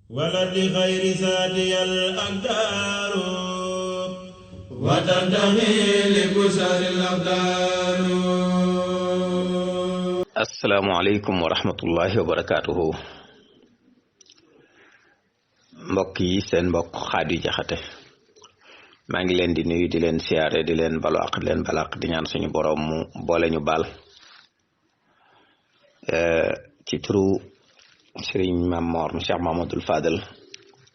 ولد غير ذاتي الأقدار وتنتمي لبشر الأقدار. السلام عليكم ورحمة الله وبركاته. mbokk yi seen mbokk Xaadi Jaxate maa ngi leen di nuyu di leen siyaare di leen balu ak di leen balaq di ñaan suñu borom mu boole ñu baal ci turu Serigne Mamor mu Cheikh Mamadou Fadal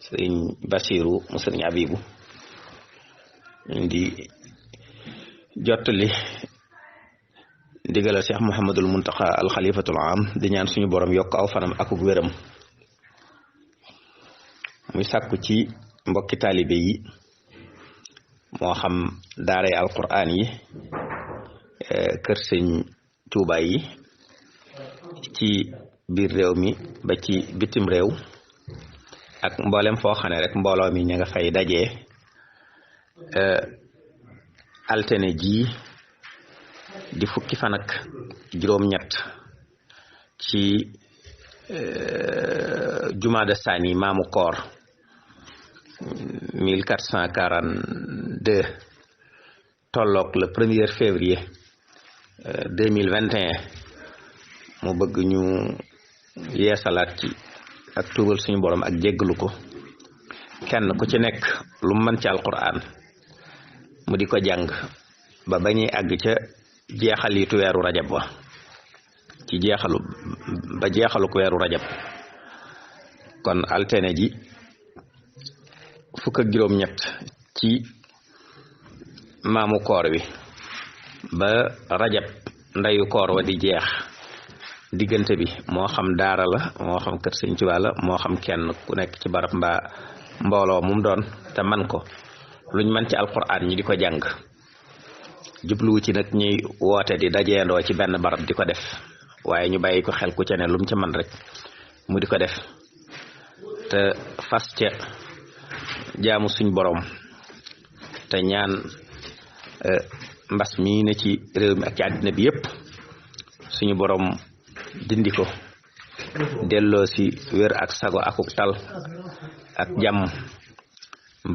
Serigne Bassirou mu Serigne Abibou di jottali ndigal Cheikh Mouhamadul Muntaqa al Khalifatul Am di ñaan suñu borom yokk aw fanam akuk wéram muy sàkku ci mbokki taalibe yi moo xam daaray alquran yi kër sëñ Tuuba yi ci biir réew mi ba ci bitim réew ak mboolem foo xam ne rek mbooloo mi ña nga fay dajee altine ji di fukki fan ak juróom-ñett ci jumaada saani maamu koor 1442 tolloog le 1er février 2021 mu bëgg ñu yeesalaat ci ak tuubal suñu borom ak jéggalu ko kenn ku ci nekk lu mën ci alquran mu di ko jàng ba bañuy àgg ca jeexalitu weeru rajab wa ci jeexalu ko weeru rajab kon altine ji fukk ak juróom-ñett ci maamu koor wi ba rajab ndeyu koor wa di jeex diggante bi moo xam daara la moo xam kër Sëñ Tuubaa la moo xam kenn ku nekk ci barab mbaa mbooloo mum doon te man ko luñ mën ci alquran ñi di ko jàng jubluwu ci nag ñuy woote di dajeendoo ci benn barab di ko def waaye ñu bàyyi ko xel ku ca ne lum ci man rek mu di ko def te fas ca jaamu suñ borom te ñaan mbas mi ne ci réew mi ak ci àddina bi yépp suñu borom dindi ko delloo si wér ak sago akuk tal ak jàmm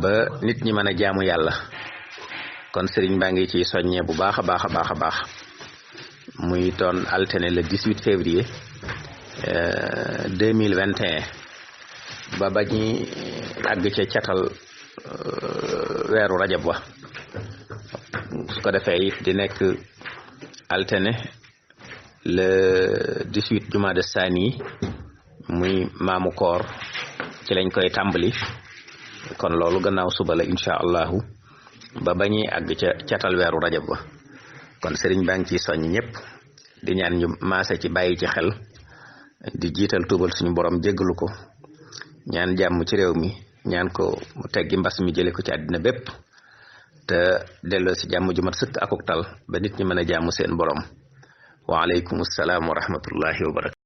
ba nit ñi mën a jaamu yàlla kon sëriñ baa ngi ci soññee bu baax a baax a baax a baax muy doon altine le 18 février 2021 ba bañi àgg ca catal weeru rajab wa su ko defee it di nekk altine le 18 jumaada saani muy maamu koor ci lañ koy tàmbali kon loolu gannaaw suba la incha allahu ba bañuy àgg ca catal weeru rajab wa kon sëriñ baa ngi ciy soññ ñëpp di ñaan ñu maase ci bàyyi ci xel di jiital tuubal suñu borom jéggalu ko ñaan jàmm ci réew mi ñaan ko mu teggi mbas mi jële ko ci àddina bépp te delloo si jàmm ju mat sëkk akuk tal ba nit ñi mën a jàmm seen borom wa aleykum salaam wa rahmatullahi wa barakatu